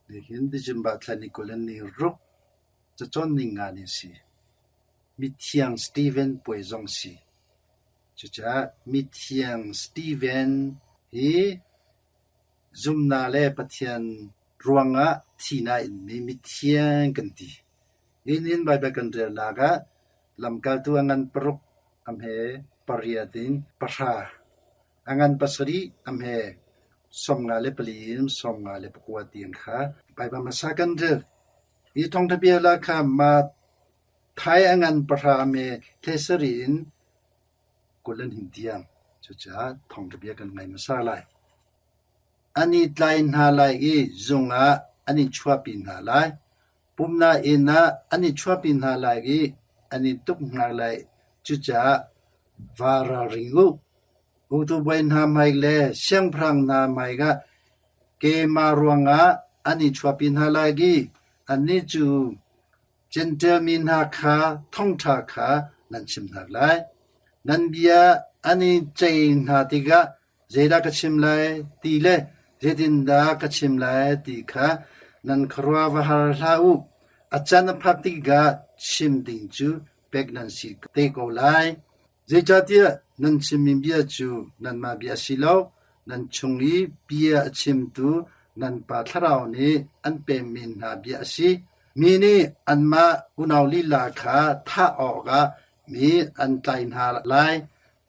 Nihin December thla ni 20 le ni ruk cacawn ning nga ni a si. Mithiang Steven puai zong si. Cucaah Mithiang Steven hi zumnak le Pathian ruangah thihnak a inmi mithiang kan ti. Nihin Baibal kan relnak ah lamkaltu a ngan paruk a hme pariat in pahra, a ngan pasarih a hme 54 in 59 tiang kha Baibal hmasa kan rel. Hi thawngṭha bia la kha Matthai a ngan pahra a hme hlei in 20 an hin tiang. Cucaah thawngṭha bia kan ngai hmasa lai. An i tlai hna lai i zung ah an i chuahpi hna lai. Pumhnak inn ah an i chuahpi hna lai i an i tuk hna lai. Cucaah vaa ralring u. Uktu bawi hna hmai le siangpahrang hna hmaiah keimah ruangah an i chuahpi hna lai i annih cu Jentail mi hna kha thawngṭha kha nan chim hna lai. Nan bia an i ceih hna tikah zeidah ka chim lai ti le zeitindah ka chim lai ti kha nan khuaruah va har hlah u. A caan a phak tikah chim ding cu pek nan si te ko lai. Zeicahtiah nan chimmi bia cu nanmah bia a si lo, nan chung i bia a chimtu nan Pa Thlarau nih an pemmi hna bia a si. Mi nih anmah unau lila kha thah awkah mi an tlai hna lai,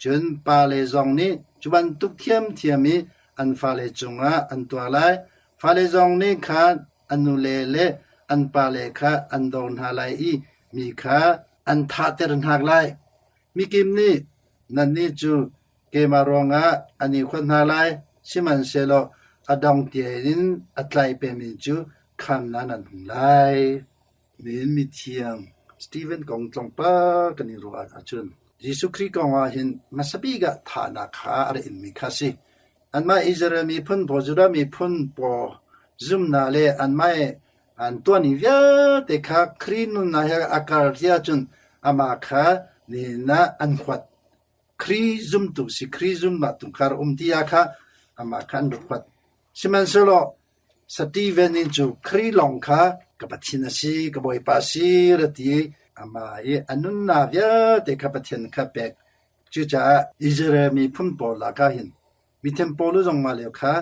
cun pale zong nih cu bantuk ṭhiamṭhiam i an fale cungah an tuah lai. Fale zong nih khan an nule le an pale kha an doh hna lai i mi kha an thahter hna lai. Mikip nih nannih cu keimah ruangah an i huat hna lai, sihmanhsehlaw a dong tein a tlai pengmi cu khamnak nan hmu lai. Nihin mithiang Stephen kong tlawmpal kan i ruah ahcun Jesuh Khrih kong ah hin hmasa bik ah thahnak kha a rak inmi kha a si. Anmah Israel miphun pawl, Judah miphun pawl zumhnak le anmah an tuahning vialte kha Khrih nunnak he a kar ti ahcun amah kha nihin ah an huat. Khrih zumtu si, Khrih zumnak tu kha rak um ti ah kha amah kha an rak huat. Sihmanhsehlaw Steven in cu Khrih lawng kha ka Pathian a si, ka Bawipa a si ra ti i amah i a nunnak vialte kha Pathian kha pek. Cucaah Israel miphun pawl lakah hin mithiang pawl zong mah lio kha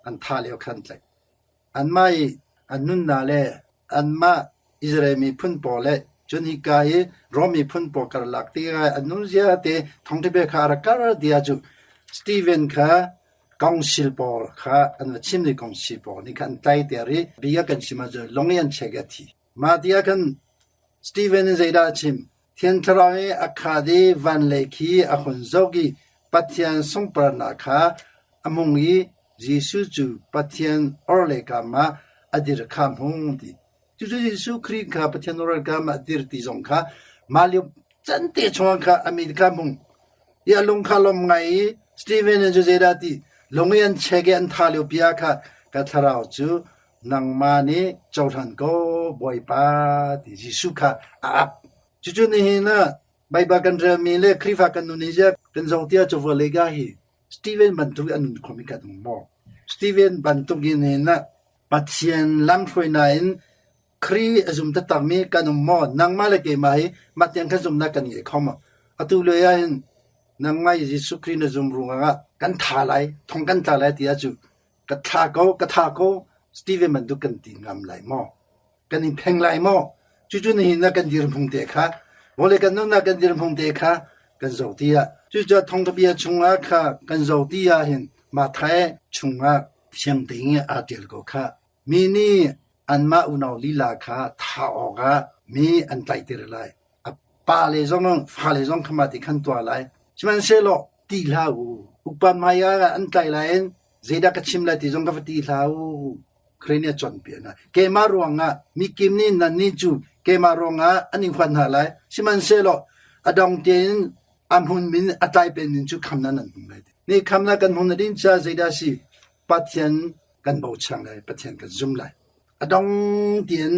an thah lio kha an tlaih. Anmah i an nunnak le anmah Israel miphun pawl le cun hika i Rom miphun pawl karlak tikah an nunzia te thawngṭha bia kha a rak kar tiah cu Steven kha Council pawl kha an va chim i council pawl nih khan an tlaiter i bia kan chim ahcun lung i an check i a thi. Mah ti ah khan Steven nih zeidah a chim? Thiang Thlarau i a khat i van lei khi a hun zoh i Pathian sunparnak kha a hmung i Jesuh cu Pathian orhlei kam ah a dir kha a hmu ti. Cucu Jesuh Khrih kha Pathian orhlei kam ah a dir ti zong kha mah lio can te chungah kha a mit kha a hmung. I a lung kha lawm ngai i Steven nih cu zeidah a ti? Lung i an chek i an thah lio pi ah kha ka thlarau cu nangmah nih cohlan ko Bawipa ti Jesuh kha a ap. Cucu nihin ah Baibal kan relmi le Khrihfa kan nun hi kan zoh tiah cu vawlei ka hi Steven bantuk in a nun khomi kan um maw? Steven bantuk in hin ah Pathian lamhruainak in Khrih a zum taktakmi kan um maw? Nangmah le keimah hi mah tiang khan zumhnak kan ngei kho maw? Atu lio ah hin nangmah i Jesuh Khrih na zum ruangah kan tha lai, thong kan tla lai ti ahcun ka thla ko, ka tha ko, Steven bantuk kan ti ngam lai maw? Kan in pheng lai maw? Cucu nihin ah kan dirhmun te kha, vawlei kan nunnak kan dirhmun te kha kan zoh ti ah, cucaah thawngtha bia chungah kha kan zoh ti ah hin Matthai chungah fiang tein aa ṭial ko khah. Mi nih anmah unau lila kha thah awkah mi an tlaihter lai. A pale zong fale zong kha mah ti khan tuah lai. Sihmanhsehlaw ti hlah u. Upa hmaiah an tlaih lai in zeidah ka chim lai ti zong ka va ti hlah u. Khrih nih a cawnpiak hna. Keimah ruangah mikip nih nannih cu keimah ruangah an in huat hna lai. Sihmanhsehlaw a dong tein a hmun min a tlai pen min cu khamnak nan hmu lai. Ni khamnak kan hmu na ding caah zeidah a si? Pathian kan bochan lai, Pathian kan zum lai. A dong tiin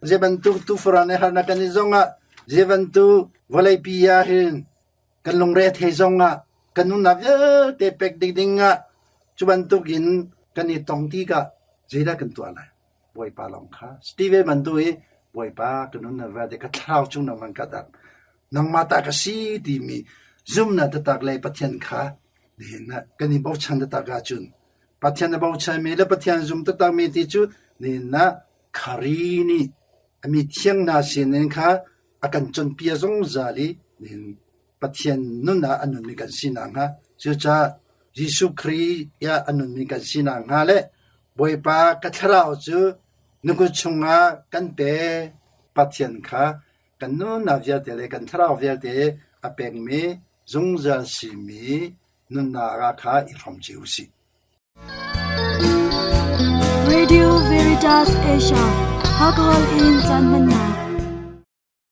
zei bantuk tufaran le harnak kan i zongah zei bantuk vawleipi ah hin kan lungre a thei zongah kan nunnak vialte pek ding ding ah cu bantuk in kan i tong tikah zeidah kan tuah lai? Bawipa lawng kha. Steven bantuk i Bawipa ka nunnak vialte ka thlarau chung nangmah ka dak nangmah ta ka si timi zumhnak taktak le Pathian kha nihin ah kan i bochan taktak ahcun Pathian a bochanmi le Pathian zum taktakmi ti cu nihin ah Khari nih a mi thiang hna sinin kha a kan cawnpiak zungzal i nihin Pathian nun ah a nunmi kan si nakhnga cucaah Jesuh Khrih ah a nunmi kan si nakhnga le Bawipa ka thlarau cu na kut chungah kan pe. Pathian kha kan nunnak vialte le kan thlarau vialte a pekmi zungzal simi nunnak ah kha i hrawm cio u sih. Radio Veritas Asia, Hakahol in caan hmannak.